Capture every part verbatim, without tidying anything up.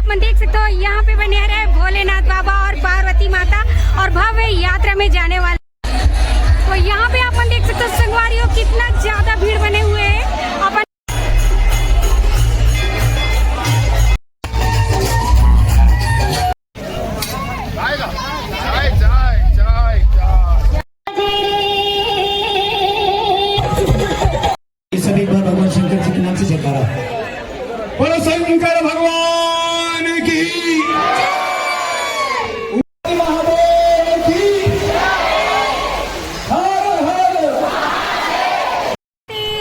मन देख सकते हो, यहाँ पे बने रहे भोलेनाथ बाबा और पार्वती माता और भव्य यात्रा में जाने वाले। तो यहाँ पे आप मन देख सकते हो संगवारी हो, कितना ज्यादा भीड़ बने हुए है। अपन सभी एक बार भगवान शंकर जी के नाम से जयकारा। बोलो शंकर भगवान की, महादेव की, हर हर।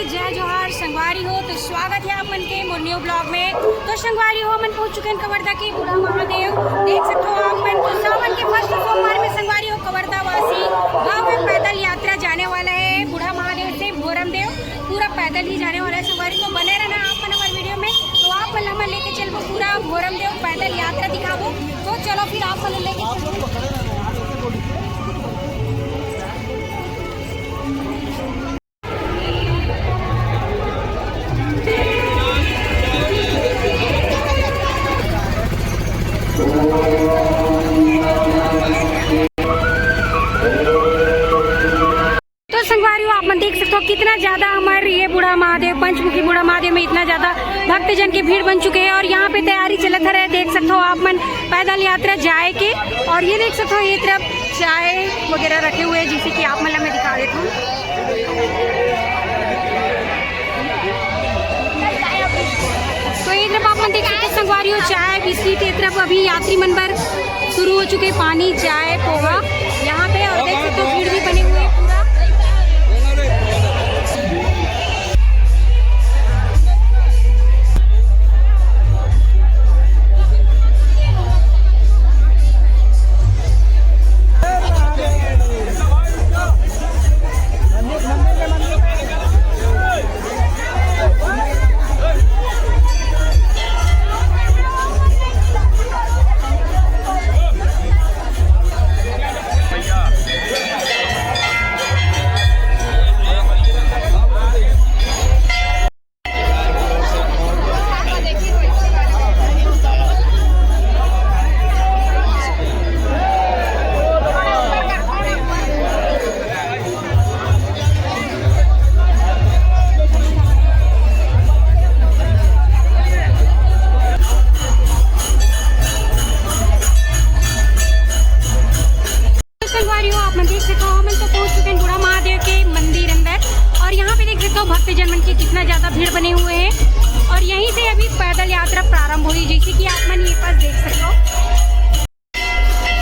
जय जोहार संगवारी हो, तो स्वागत है आप मन के मोर न्यू ब्लॉग में। तो संगवारी हो, मन पहुंच चुके हैं कवर्धा के बूढ़ा महादेव। देख सकते हो आप मन, तो सावन के फर्स्ट सोमवार में संगवारी हो कवर्धा वासी भव्य पैदल यात्रा जाने वाला है बूढ़ा महादेव से भोरमदेव। पूरा पैदल ही जाने वाला है संगवारी, तो बने रहना आप मन हमारे वीडियो में। तो आप मन ला मैं लेके चलबो पूरा भोरमदेव पैदल यात्रा दिखाबो। तो चलो फिर आप मन लेके चलबो। तो संगवारी हो, आप मन देख सकते हो कितना ज्यादा हमारे ये बूढ़ा महादेव, पंचमुखी बूढ़ा महादेव में इतना ज्यादा भक्तजन के भीड़ बन चुके हैं और यहाँ पे तैयारी चलत हरे। देख सकते हो आप मन पैदल यात्रा जाए के, और ये देख सकते हो ये तरफ चाय वगैरह रखे हुए हैं, जिसे कि आप मन ला मैं दिखा देता हूँ। तो ये तरफ आप मन देख सकते हो संगवारी हो, चाय बिस्किट, ये तरफ अभी यात्री मन बर शुरू हो चुके पानी, चाय, पोहा यहाँ पे, और देख सकते हो भीड़ भी बने हुए हैं पूरा। संगवारी हो, आप मन देख सकते हो, हम तो पहुंच चुके हैं बूढ़ा महादेव के मंदिर अंदर, और यहाँ पे देख सकते हो भक्तजन मन के कितना ज्यादा भीड़ बने हुए हैं, और यहीं से अभी पैदल यात्रा प्रारंभ हुई, जैसे कि आप मन ये पास देख सकते हो।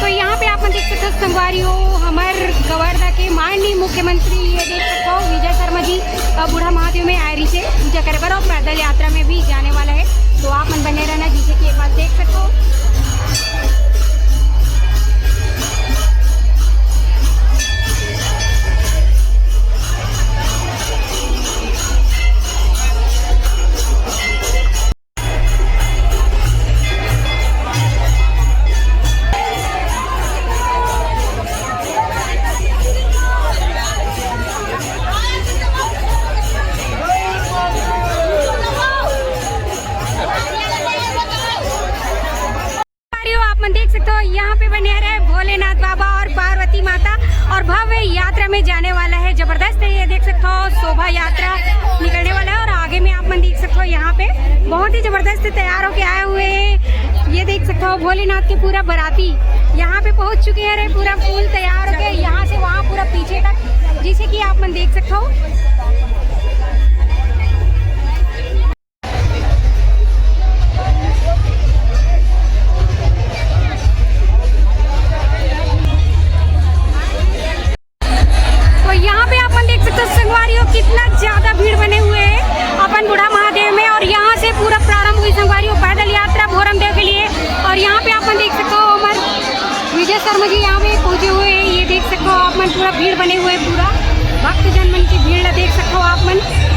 तो यहाँ पे आप मन देख सकते हो संगवारी हो, हमार कवर्धा के माननीय मुख्यमंत्री, ये देख सकते हो विजय शर्मा जी, अ, बूढ़ा महादेव में आए रहिसे पूजा करे बर और पैदल यात्रा में भी जाने वाला है। तो आप मन बने रहना, जैसे कि ये पास देख सकते हो। अरे हो, आप मन देख सकते हो, यहाँ पे बने रहे भोलेनाथ बाबा और पार्वती माता, और भव्य यात्रा में जाने वाला है। जबरदस्त है, ये देख सकते हो, शोभा यात्रा निकलने वाला है। और आगे में आप मन देख सकते हो, यहाँ पे बहुत ही जबरदस्त तैयार होके आए हुए हैं। ये देख सकते हो, भोलेनाथ के पूरा बाराती यहाँ पे पहुंच चुके हैं। अरे, पूरा फुल तैयार होके यहाँ से वहाँ पूरा पीछे तक, जिसे कि आप मन देख सकते हो। तो यहाँ पे आप मन देख सकते हो संगवारी हो, कितना ज्यादा भीड़ बने हुए हैं अपन बूढ़ा महादेव में। और यहाँ से पूरा प्रारंभ हुई संगवारी हो पैदल यात्रा भोरम देव के लिए। और यहाँ पे आप मन देख सकते हो हमारे विजय शर्मा जी यहाँ पे पहुंचे हुए हैं। ये देख सकते हो आप मन, पूरा भीड़ बने हुए हैं, पूरा भक्तजन मन की भीड़ देख सकते हो आप मन।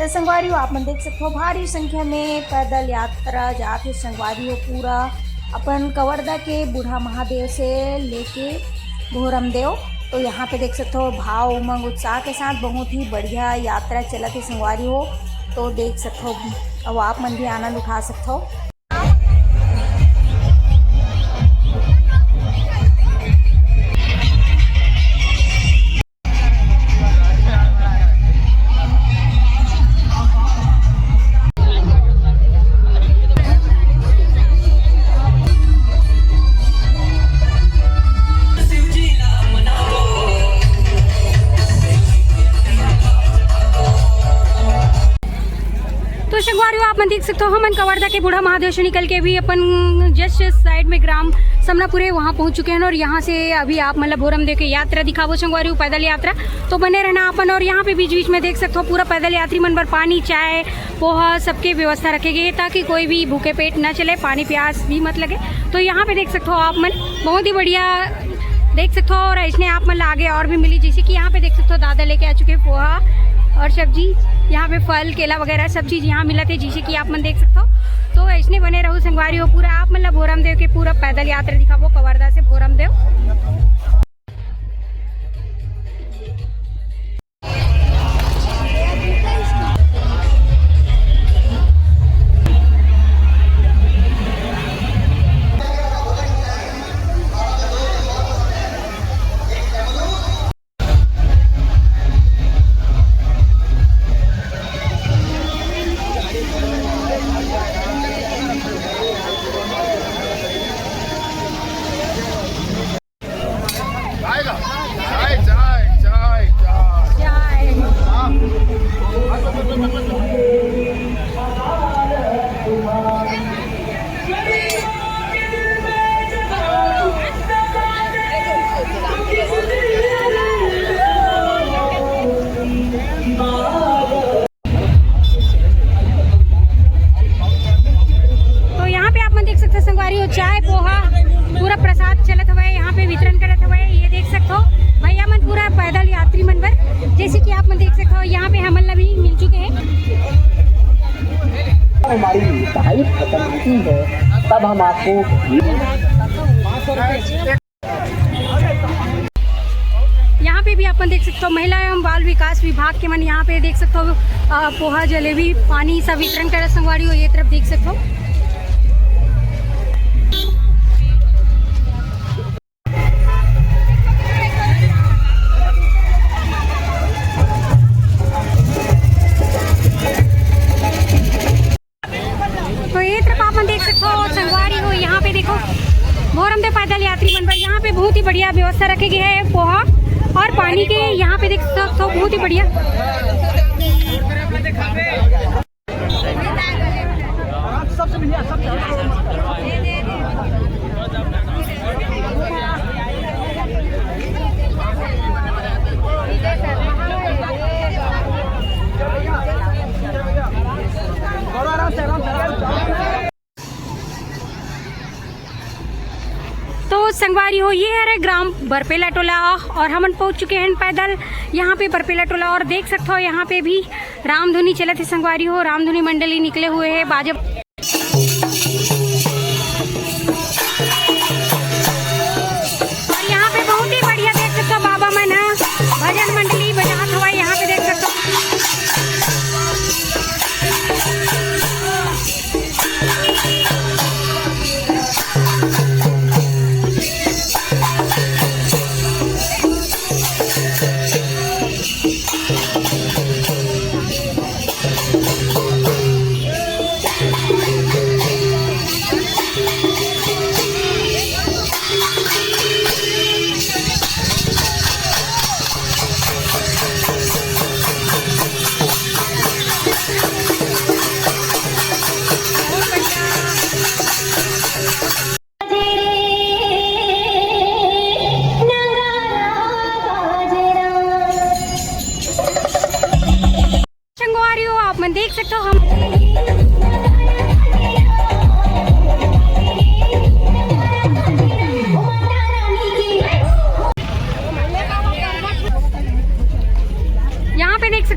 संगवारी हो, आप मन देख सकथो, भारी संख्या में पैदल यात्रा जात हे। संगवारी हो, पूरा अपन कवर्धा के बूढ़ा महादेव से लेके भोरम देव, तो यहाँ पे देख सकथो, भाव, उमंग, उत्साह के साथ बहुत ही बढ़िया यात्रा चलत हे। संगवारी हो, तो देख सकथो, अब आप मन भी आनंद उठा सकथो। तो संगवारी हो, आप मन देख सकथो, हमन कवर्धा के बूढ़ा महादेव से निकल के भी अपन just side में ग्राम समनापुर हे, वहाँ पहुँच चुके हैं। और यहाँ से अभी आप मन ला भोरम देव के यात्रा दिखाबो संगवारी हो, पैदल यात्रा। तो बने रहना अपन। और यहाँ पे बीच बीच में देख सकथो, पूरा पैदल यात्री मन बर पानी, चाय, पोहा, सबके व्यवस्था रखे गए हे, ताकि कोई भी भूखे पेट ना चले, पानी प्यास भी मत लगे। तो यहाँ पे देख सकथो आप मन, बहुत ही बढ़िया देख सकथो। और ऐसने आप मन ला आगे और भी मिली, जैसे कि यहाँ पे देख सकथो, दादा लेके आ चुके हैं पोहा और सब्जी, यहाँ पे फल, केला वगैरह सब चीज यहाँ मिलत हे, जैसे कि आप मन देख सकथो। तो ऐसने बने रहू संगवारी हो, पूरा आप मन ला भोरम देव के पूरा पैदल यात्रा दिखाबो, कवर्धा से भोरम देव। तो यहाँ पे आप मन देख सकथो संगवारी हो, चाय पोहा पूरा प्रसाद चलत हवय, यहाँ पे वितरण करत हवय। ये देख सकथो भैया मन पूरा पैदल यात्री मन बर, जैसे कि आप मन देख सकथो, यहाँ पे हमन ला भी मिल चुके हैं। हमारी बाइक खत्म होती है, तब हम आपको यहाँ पे भी अपन देख सकते हो, महिला एवं बाल विकास विभाग के मन यहाँ पे देख सकते हो, अ, पोहा, जलेबी, पानी सब वितरण करे संगवारी हो। ये तरफ देख सकते हो। तो ये तरफ आप मन देख सकते हो संगवारी हो, यहाँ पे देखो भोरम देव पैदल यात्री मन बर यहाँ पे बहुत ही बढ़िया व्यवस्था रखे गए है, पोहा और पानी के। यहाँ पे देख सकते हो बहुत ही बढ़िया। तो संगवारी हो, ये हरे ग्राम बरपेला टोला और हमन पहुंच चुके हैं पैदल यहाँ पे बरपेला टोला। और देख सकते हो यहाँ पे भी रामधुनी चलत हे संगवारी हो, रामधुनी मंडली निकले हुए है बाजा। और यहाँ पे बहुत ही बढ़िया देख सकते हो बाबा मन ह भजन मंडली बजात हवय, यहाँ पे देख सकते हो।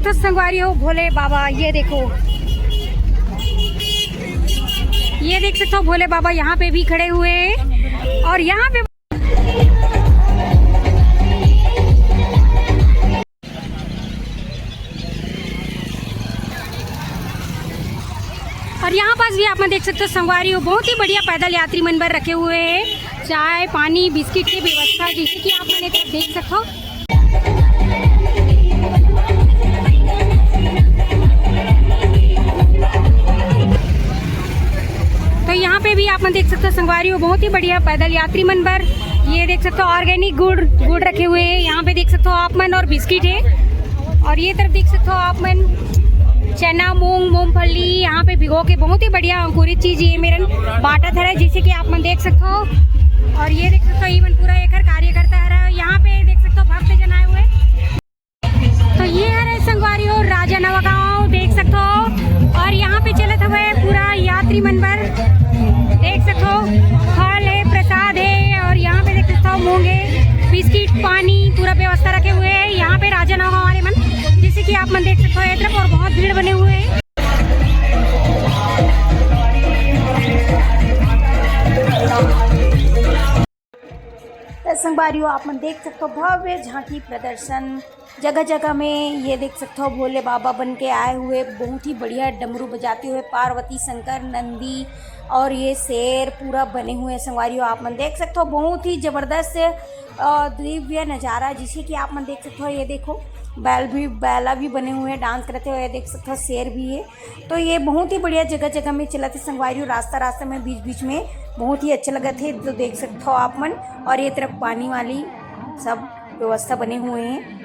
तो संगवारी हो भोले बाबा, ये देखो, ये देख सकते हो भोले बाबा यहाँ पे भी खड़े हुए हैं। और यहाँ पे और यहाँ पास भी आप मन देख सकते हो संगवारी हो, बहुत ही बढ़िया पैदल यात्री मन बर रखे हुए हैं चाय, पानी, बिस्किट की व्यवस्था, जैसे कि आप मन एकर देख सकते हो। तो यहाँ पे भी आप मन देख सकते हो संगवारी हो, बहुत ही बढ़िया पैदल यात्री मन बर, ये देख सकते हो ऑर्गेनिक गुड़, गुड़ रखे हुए हैं यहाँ पे देख सकते हो आप मन, और बिस्किट है। और ये तरफ देख सकते हो आप मन चना, मूंग, मूंगफली यहाँ पे भिगो के बहुत ही बढ़िया अंकुरित चीज ये मेरन बांटत हरे, जैसे कि आप मन देख सकते हो। और ये देख सकते हो इवन पूरा एकर कार्यकर्ता हरे, यहाँ पे देख सकते हो भक्त जन आए हुए। तो ये हरे संगवारी हो राजा नवा गांव देख सकते हो। और यहाँ पे चलत हवे पूरा यात्री मन बर, देख सकते हो फल है, प्रसाद है, और यहाँ पे देख सकते हो मूंग है, बिस्किट, पानी, पूरा व्यवस्था रखे हुए हैं यहाँ पे राजा नवा गांव वाले मन, जैसे कि आप मन देख सकते हो ये तरफ, और बहुत भीड़ बने हुए हैं। त संगवारी हो आप मन देख सकते हो भव्य झांकी प्रदर्शन, जगह जगह में ये देख सकते हो भोले बाबा बन के आए हुए, बहुत ही बढ़िया डमरू बजाते हुए पार्वती, शंकर, नंदी और ये शेर पूरा बने हुए हैं। संगवारी हो आप मन देख सकते हो बहुत ही जबरदस्त, अ, दिव्य नज़ारा, जैसे कि आप मन देख सकते हो। ये देखो बैल भी, बैला भी बने हुए हैं, डांस करते हुए देख सकते हो, शेर भी है। तो ये बहुत ही बढ़िया जगह जगह में चलत हे संगवारी हो, रास्ता रास्ता में बीच बीच में बहुत ही अच्छा लगत हे। तो देख सकते हो आप मन, और ये तरफ पानी वाली सब व्यवस्था बने हुए हैं।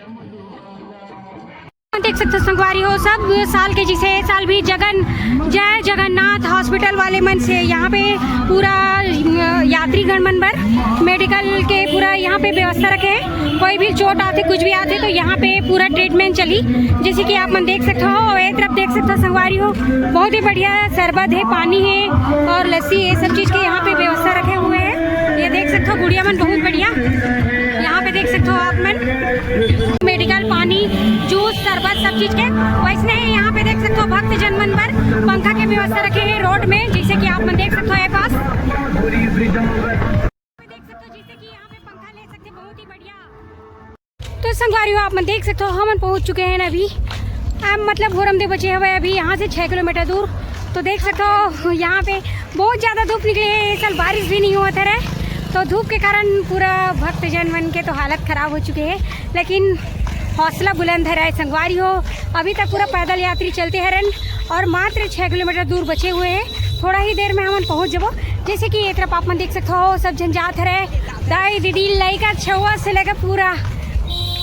देख सकते हो संगवारी हो, सब साल के जैसे ए साल भी जगन, जय जगन्नाथ हॉस्पिटल वाले मन से यहाँ पे पूरा, अ, यात्रीगण मन बर मेडिकल के पूरा यहाँ पे व्यवस्था रखे हैं। कोई भी चोट आथे, कुछ भी आथे तो यहाँ पे पूरा ट्रीटमेंट चली, जैसे कि आप मन देख सकते हो। और ये तरफ देख सकते हो संगवारी हो, बहुत ही बढ़िया शरबत है, पानी है और लस्सी, ये सब चीज के यहाँ पे व्यवस्था रखे हुए हैं। ये देख सकते हो गुड़िया मन बहुत बढ़िया, यहाँ पे देख सकते हो आप मन मेडिकल, पानी, जूस, शरबत, सब चीज के। वैसने ही यहाँ पे देख सकते हो भक्त जन मन बर पंखा के व्यवस्था रखे हैं रोड में, जैसे कि आप मन देख सकते हो ये पास। देख सकते हो जैसे कि यहाँ पे पंखा ले सकते, बहुत ही बढ़िया। तो संगवारी हो आप मन देख सकते हो हमन पहुँच चुके हैं अभी, अब मतलब भोरमदेव बचे हुए अभी यहाँ से छः किलोमीटर दूर। तो देख सकते हो यहाँ पे बहुत ज़्यादा धूप निकले है, इस साल बारिश भी नहीं हुआ था रे, तो धूप के कारण पूरा भक्तजन मन के तो हालत खराब हो चुके हैं, लेकिन हौसला बुलंद है रे संगवारी हो। अभी तक पूरा पैदल यात्री चलते हरन और मात्र छः किलोमीटर दूर बचे हुए हैं। थोड़ा ही देर में हमन पहुँच जबो। जैसे कि ये तरफ आप मन देख सकते हो सब झन जात हरे, दाई दीदी लइका छउवा से लेकर पूरा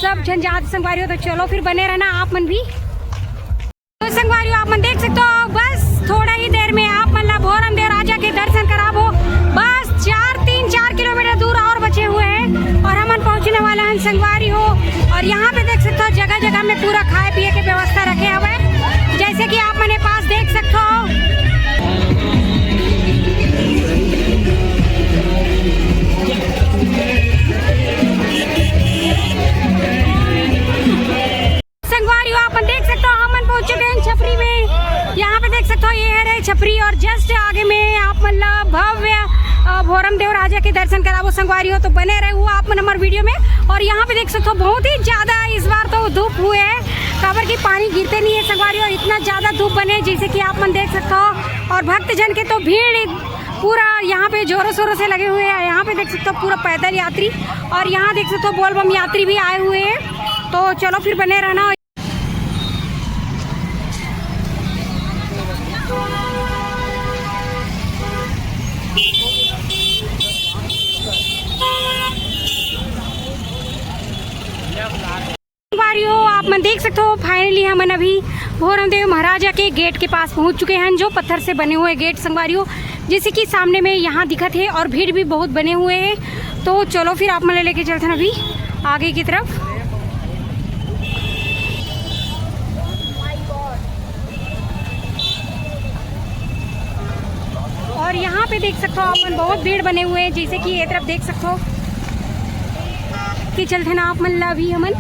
सब झन जात संगवारी हो। तो चलो फिर बने रहना आप मन भी। तो संगवारी हो आप मन देख सकते हो बस थोड़ा ही देर में आप मन ला भोरमदेव राजा के दर्शन कराबो। बस चार, तीन चार किलोमीटर दूर और बचे हुए हैं और हमन पहुंचने वाला हैं संगवारी हो। और यहाँ पे देख सकते हो जगह जगह में पूरा खाए पिए के व्यवस्था रखे हुए हैं, जैसे कि आप मने पास देख सकते हो। संगवारी हो आप देख सकते हो हमन पहुंच चुके हैं छपरी में। यहाँ पे देख सकते हो ये है रे छपरी और जस्ट आगे में आप मतलब भव्य, अ, भोरमदेव राजा के दर्शन कराबो संगवारी हो। तो बने रहे हुआ आप मन हमारे वीडियो में। और यहाँ पे देख सकते हो बहुत ही ज्यादा इस बार तो धूप हुए है, काबर की पानी गिरते नहीं है संगवारी हो, इतना ज्यादा धूप बने जैसे कि आप मन देख सकते हो। और भक्तजन के तो भीड़ पूरा यहाँ पे जोरों शोरों से लगे हुए हैं। यहाँ पे देख सकते हो पूरा पैदल यात्री और यहाँ देख सकते हो बोलबम यात्री भी आए हुए हैं। तो चलो फिर बने रहना। संगवारी हो आप मन देख सकते हो फाइनली हमन अभी भोरमदेव महाराजा के गेट के पास पहुंच चुके हैं, जो पत्थर से बने हुए गेट संगवारी हो, जैसे कि सामने में यहाँ दिखत है और भीड़ भी बहुत बने हुए हैं। तो चलो फिर आप मन लेके चलते हैं अभी आगे की तरफ। और यहाँ पे देख सकते हो आप मन बहुत भीड़ बने हुए हैं, जैसे कि ये तरफ देख सकते हो कि चलते ना आप मन ला अभी हमन।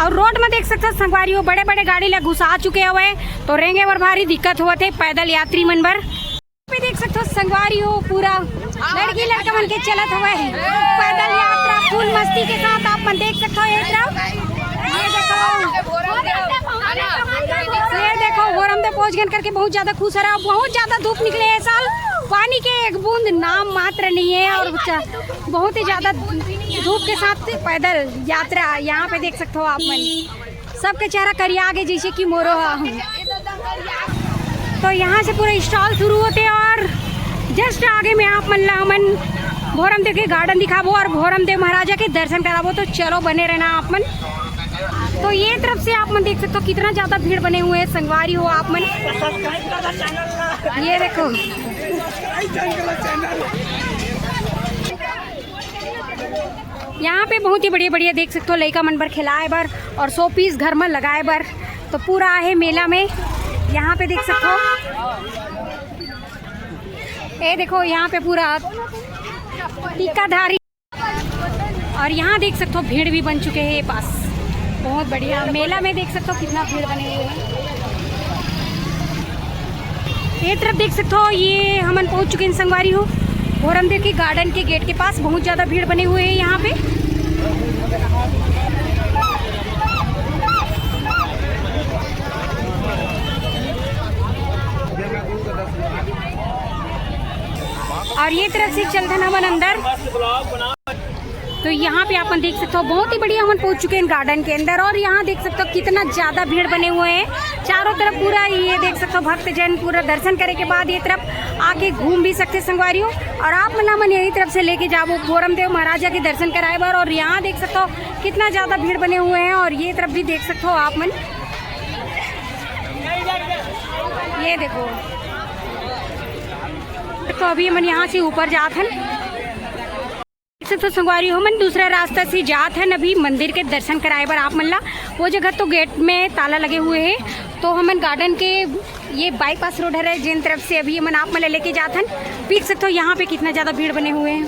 अउ रोड में देख सकथो संगवारी हो, बड़े-बड़े गाड़ी ला घुसा चुके हवय, तो रेंगे बर भारी दिक्कत होवत हे पैदल यात्री मन बर। पे देख सकथो संगवारी हो, पूरा लड़की लड़का मन के चलत हवय पैदल यात्रा फुल मस्ती के साथ। आप मन देख सकथो ये तरफ, ये देखो, ये देखो, भोरमदेव पहुंच गए करके बहुत ज्यादा खुश हरा। बहुत ज्यादा धूप निकले हे साल, पानी के एक बूंद नाम मात्र नहीं है और च-, बहुत ही ज्यादा धूप के साथ पैदल यात्रा यहाँ पे देख सकते हो आप मन। सबके चेहरा करिया आगे जैसे कि मोरो ह। तो यहाँ से पूरा स्टॉल शुरू होते और जस्ट आगे में आप मन ला हमन भोरमदेव के गार्डन दिखाबो और भोरमदेव महाराजा के दर्शन कराबो। तो चलो बने रहना आप मन। तो ये तरफ से आप मन देख सकते हो कितना ज्यादा भीड़ बने हुए हैं संगवारी हो आप मन। ये देखो, यहाँ पे बहुत ही बढ़िया बढ़िया देख सकते हो लइका मन बर खिलाए बर और शो पीस घर में लगाए बर। तो पूरा आहे मेला में, यहाँ पे देख सकते हो। ये देखो यहाँ पे पूरा टीकाधारी और यहाँ देख सकते हो भीड़ भी बन चुके हैं ये पास। बहुत बढ़िया मेला में देख सकते हो कितना भीड़ बने हुए हैं। ये तरफ देख सकते हो, ये हमन पहुंच चुके हैं संगवारी हो भोरमदेव के गार्डन के गेट के पास। बहुत ज्यादा भीड़ बने हुए हैं यहाँ पे। और ये तरफ से चलथन हमन अंदर। तो यहाँ पे आप मन देख सकते हो, बहुत ही बढ़िया हमन पहुंच चुके हैं गार्डन के अंदर। और यहाँ देख सकते हो कितना ज्यादा भीड़ बने हुए हैं चारों तरफ। पूरा ये देख सकते हो भक्तजन पूरा दर्शन करे के बाद ये तरफ आके घूम भी सकते हैं संगवारी हो। और आप मन ला हमन यही तरफ से लेके जाबो भोरमदेव महाराजा के दर्शन कराए बर। और यहाँ देख सकते हो कितना ज्यादा भीड़ बने हुए हैं। और ये तरफ भी देख सकते हो आप मन, ये देखो। तो अभी हमन यहाँ से ऊपर जात हन। देख सकते हो संगवारी हो, हमन दूसरा रास्ता से जात हन अभी मंदिर के दर्शन कराए बर आप मन ला। वो जगह तो गेट में ताला लगे हुए है, तो हमन गार्डन के ये बाईपास रोड हरे, जेन तरफ से अभी हमन आप मन ला लेके जात हन। देख सकते हो यहाँ पे कितना ज्यादा भीड़ बने हुए हैं,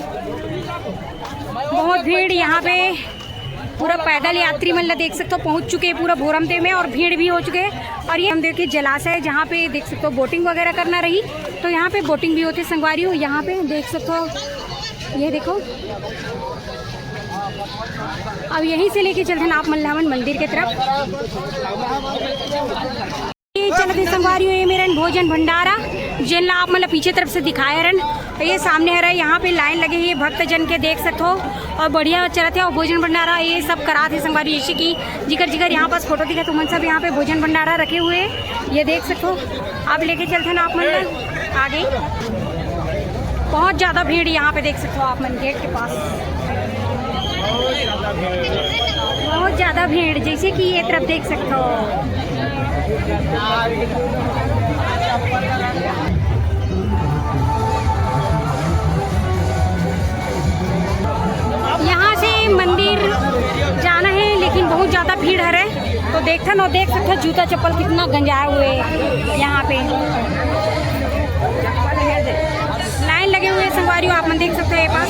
बहुत भीड़ यहाँ पे। पूरा पैदल यात्री मन ला देख सकते हो पहुंच चुके हैं पूरा भोरमदेव में और भीड़ भी हो चुके हैं। और ये हम देखिए जलाशय है जहाँ पे देख सकते हो बोटिंग वगैरह करना रही, तो यहाँ पे बोटिंग भी होती है संगवारी हो। यहाँ पे देख सकते हो, ये देखो, अब यहीं से लेके चलते हैं आप मन ला हमन मंदिर के तरफ। ये चलत हे संगवारी हो, ये मेरन भोजन भंडारा, जेन ला आप मन ला पीछे तरफ से दिखाए हरन। ये सामने हरा, यहाँ पे लाइन लगे हे भक्तजन के, देख सकत हो। और बढ़िया चलत हे और भोजन भंडारा ये सब करात हे संगवारी, जैसे कि जिकर जिकर यहाँ पास फोटो दिखा, तुमन सब यहाँ पे भोजन भंडारा रखे हुए हैं, ये देख सकत हो। आप लेके चलते हैं ना आप मन ला आगे। बहुत ज्यादा भीड़ यहाँ पे देख सकते हो आप मन गेट के पास, बहुत ज्यादा भीड़, जैसे कि ये तरफ देख सकते हो। यहाँ से मंदिर जाना है, लेकिन बहुत ज्यादा भीड़ हरे। तो देखथन और देख सकते हो जूता चप्पल कितना गंजाए हुए हैं यहाँ पे। लाइन लगे हुए हैं संगवारी हो, आप मन देख सकते हो ये पास।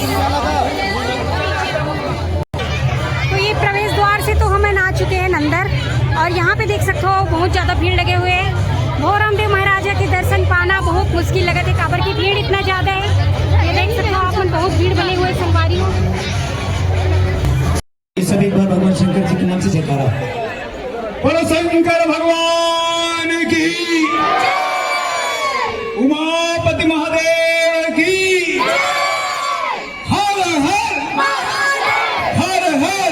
तो ये प्रवेश द्वार से तो हमन आ चुके हैं अंदर और यहाँ पे देख सकते हो बहुत ज्यादा भीड़ लगे हुए हैं। भोरमदेव महाराजा के दर्शन पाना बहुत मुश्किल लगत हे, काबर की भीड़ इतना ज्यादा है। ये देख सकते हो आप मन बहुत भीड़ बने हुए हैं संगवारी हो। ये सब एक बार भगवान शंकर जी के नाम से जयकारा। बोलो शंकर भगवान की, उमापति महादेव की। हर हर हर हर हर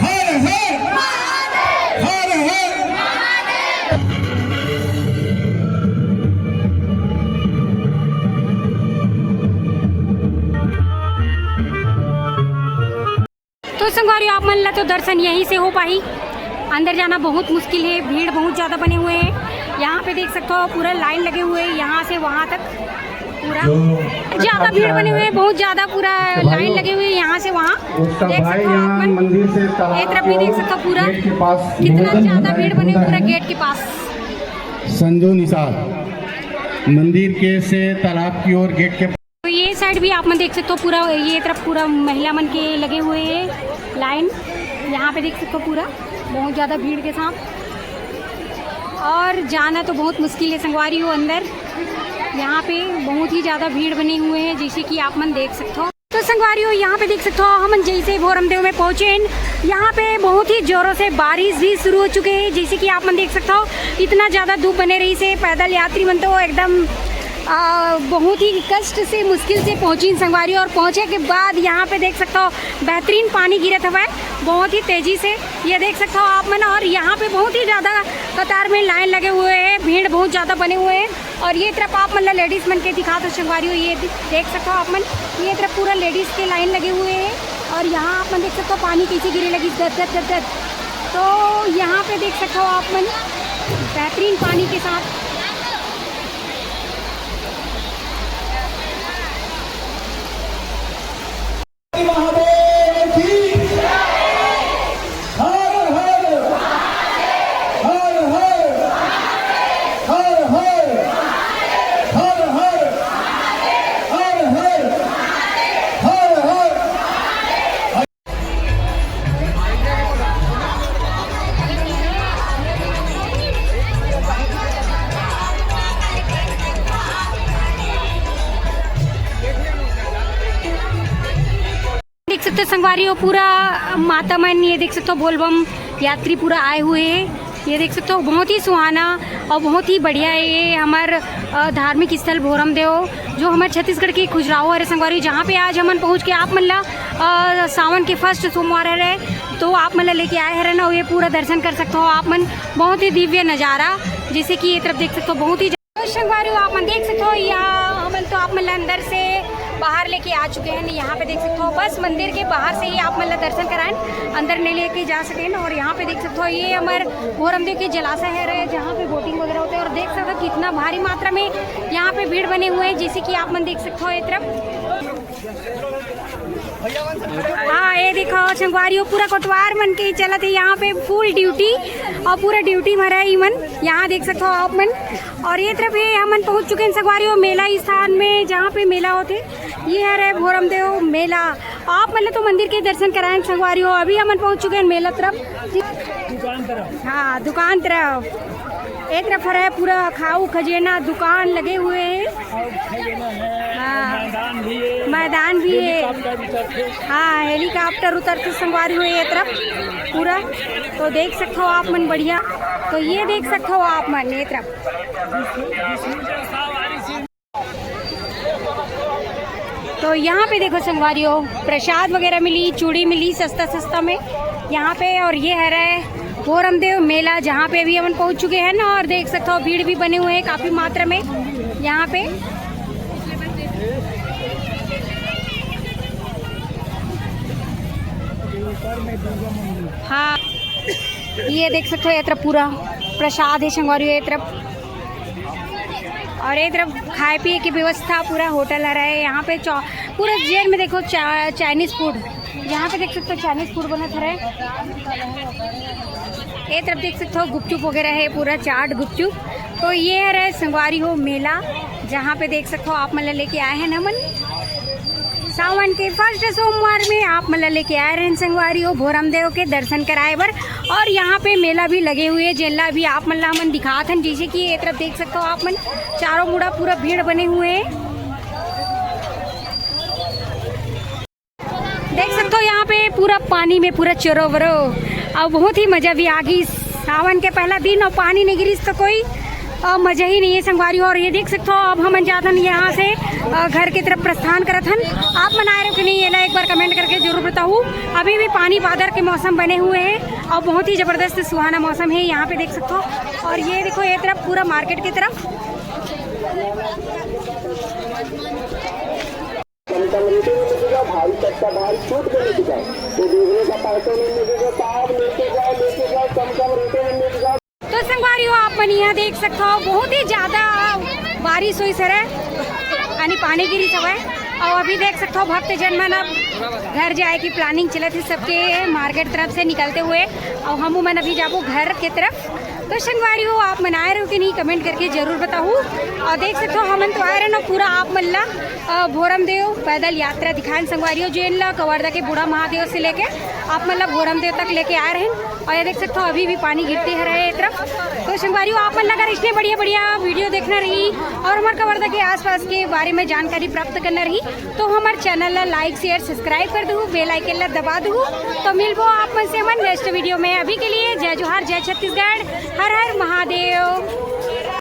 हर हर। तो संगवारी, आप मन ला तो दर्शन यहीं से हो पाही, अंदर जाना बहुत मुश्किल है, भीड़ बहुत ज्यादा बने हुए हैं। यहाँ पे देख सकते हो पूरा लाइन लगे हुए हैं यहाँ से वहाँ तक, पूरा ज्यादा भीड़ बने हुए हैं, बहुत ज्यादा पूरा लाइन लगे हुए हैं यहाँ से वहाँ। देख सकते हो आप मन, मंदिर से ये तरफ भी देख सकते हो पूरा कितना ज्यादा भीड़ बने हुए पूरा गेट के पास। संजो निषाद मंदिर के से तालाब की ओर गेट के तो ये साइड भी आप मन देख सकते हो पूरा, ये तरफ पूरा महिला मन के लगे हुए हैं लाइन। यहाँ पे देख सकते हो पूरा बहुत ज़्यादा भीड़ के साथ, और जाना तो बहुत मुश्किल है संगवारी हो अंदर। यहाँ पे बहुत ही ज़्यादा भीड़ बने हुए हैं, जैसे कि आप मन देख सकते हो। तो संगवारी हो, यहाँ पे देख सकते हो, हमन जैसे भोरमदेव में पहुँचे हैं, यहाँ पे बहुत ही जोरों से बारिश भी शुरू हो चुके हैं। जैसे कि आप मन देख सकते हो, इतना ज़्यादा धूप बने रही से पैदल यात्री मन तो एकदम आ, बहुत ही कष्ट से, मुश्किल से पहुँची संगवारी। और पहुँचे के बाद यहाँ पे देख सकते हो, बेहतरीन पानी गिरत हवय, बहुत ही तेजी से, ये देख सकते हो आप मन। और यहाँ पे बहुत ही ज़्यादा कतार में लाइन लगे हुए हैं, भीड़ बहुत ज़्यादा बने हुए हैं। और ये तरफ आप मन ला लेडीज मन के दिखा दो संगवारी हो, ये दे-, देख सकते हो आप मन, ये तरफ पूरा लेडीज के लाइन लगे हुए हैं। और यहाँ आप मन देख सकते हो पानी कैसे गिरे लगी, दत दत दत दत। तो यहाँ पे देख सकते हो आप मन, बेहतरीन पानी के साथ। महादेव की हर हर, हर हर, हर हर, हर हर, हर हर, हर हर। देख सकते हो संगवारी हो, पूरा माता मन, ये देख सकते हो बोलबम यात्री पूरा आए हुए हैं। ये देख सकते हो बहुत ही सुहाना और बहुत ही बढ़िया है ये हमार, अ, धार्मिक स्थल भोरमदेव, जो हमारे छत्तीसगढ़ के खजुराहो हरे संगवारी, जहाँ पे आज हमन पहुँच के आप मन ला, अ, सावन के फर्स्ट सोमवार हरे, तो आप मन ला लेके आए हरे ना, ये पूरा दर्शन कर सकते हो आप मन। बहुत ही दिव्य नज़ारा, जैसे कि ये तरफ देख सकते हो बहुत ही तो संगवारी हो, आप मन देख सकते हो, यहाँ हमन तो आप मन ला अंदर से बाहर लेके आ चुके हैं। यहाँ पे देख सकते हो, बस मंदिर के बाहर से ही आप मन ला दर्शन कराएं, अंदर नहीं लेके जा सकें। और यहाँ पे देख सकते हो, ये हमारे भोरमदेव के जलाशय है रे, जहाँ पे बोटिंग वगैरह होते हैं। और देख सकते हो कितना भारी मात्रा में यहाँ पे भीड़ बने हुए हैं, जैसे कि आप मन देख सकते हो ये तरफ। हाँ, ये देखो संगवारी हो, पूरा कोटवार मन के चलत है यहाँ पे फुल ड्यूटी, और पूरा ड्यूटी में रहे इमन। यहाँ देख सकते हो आप मन, और ये तरफ ये हमन पहुँच चुके हैं संगवारी हो मेला स्थान में, जहाँ पे मेला होते। ये हरे भोरमदेव मेला। आप मन ला तो मंदिर के दर्शन कराएं संगवारी हो। अभी हमन पहुँच चुके हैं मेला तरफ। हाँ, दुकान तरफ। एक तरफ हरे पूरा खाऊ खजेना दुकान लगे हुए हैं। हाँ, मैदान भी है। हाँ, हेलीकॉप्टर उतरते संगवारी हो ये तरफ पूरा। तो देख सकते हो आप मन बढ़िया। तो ये देख सकते हो आप मन ये तरफ। तो यहाँ पे देखो संगवारी हो, प्रसाद वगैरह मिली, चूड़ी मिली सस्ता सस्ता में। यहाँ पे, और ये हरे भोरमदेव मेला, जहाँ पे अभी हमन पहुँच चुके हैं ना। और देख सकते हो भीड़ भी बने हुए हैं काफ़ी मात्रा में यहाँ पे। हाँ, ये देख सकते हो ये तरफ पूरा प्रसाद है संगवारी हो ये तरफ। और ये तरफ खाए पिए की व्यवस्था पूरा होटल हरे। यहाँ पे चौ-, पूरा जेल में देखो चा-, चाइनीज फूड। यहाँ पे देख सकते हो चाइनीज फूड बनत हरे। ये तरफ देख सकते हो गुपचुप वगैरह है, पूरा चाट गुपचुप। तो ये हरे संगवारी हो मेला, जहाँ पे देख सकते हो आप मन ला लेके आए हैं ना हमन। सावन के फर्स्ट सोमवार में आप मन ला लेके आए रहन संगवारी हो भोरमदेव के दर्शन कराए बर। और यहाँ पे मेला भी लगे हुए, जेला भी आप मन ला हमन दिखात हन, जैसे कि ये तरफ देख सकते हो आप मन, चारों मुड़ा पूरा भीड़ बने हुए हैं। देख सकते हो यहाँ पे पूरा पानी में पूरा चोरो वरो, और बहुत ही मजा भी आ गई। सावन के पहला दिन और पानी नहीं गिरिस तो कोई अ, मजा ही नहीं है संगवारी हो। और ये देख सकते हो, अब हमन जात हन यहाँ से, अ, घर की तरफ प्रस्थान करत हन। आप मन आए रहो कि नहीं, ये ला एक बार कमेंट करके जरूर बताओ। अभी भी पानी बादर के मौसम बने हुए हैं और बहुत ही जबरदस्त सुहाना मौसम है यहाँ पे देख सकते हो। और ये देखो, ये तरफ पूरा मार्केट की तरफ। कम कम रेटों में मिलेगा, भारी सस्ता, भारी छूट में मिलेगा। तो देखने का पैसा नहीं मिलेगा, तो आप लेके जाओ, लेके जाओ, कम कम रेटों में मिलेगा। तो संगवारी हो, आप मन यहाँ देख सकते हो, बहुत ही ज्यादा बारिश हुई सर है, यानी पानी गिरी सब है। और अभी देख सकते हो, भक्तजन मन अब घर जाए की प्लानिंग चलत है सबके, मार्केट तरफ से निकलते हुए। और हम मन अभी जाबो घर के तरफ। तो संगवारी हो, आप मन आए रहो कि नहीं, कमेंट करके जरूर बताओ। और देख सकते हो, हमन तो आए रहे ना पूरा आप मन ला, अ, भोरमदेव पैदल यात्रा दिखाएन संगवारी हो, जेन ला कवर्धा के बूढ़ा महादेव से लेके आप मन ला भोरमदेव तक लेके आए रहेन और ये देख सकथो अभी भी पानी गिरते हरे ए तरफ। तो संगवारी हो, आप मन ला अगर इसने बढ़िया बढ़िया वीडियो देखना रही और हमर कवर्धा के आसपास के बारे में जानकारी प्राप्त करना रही तो हमर चैनल ला लाइक, शेयर, सब्सक्राइब कर दहू, बेल आइकन ला दबा दहू। तो मिलबो आप मन से हमर नेक्स्ट वीडियो में। अभी के लिए जय जोहार, जय छत्तीसगढ़, हर हर महादेव।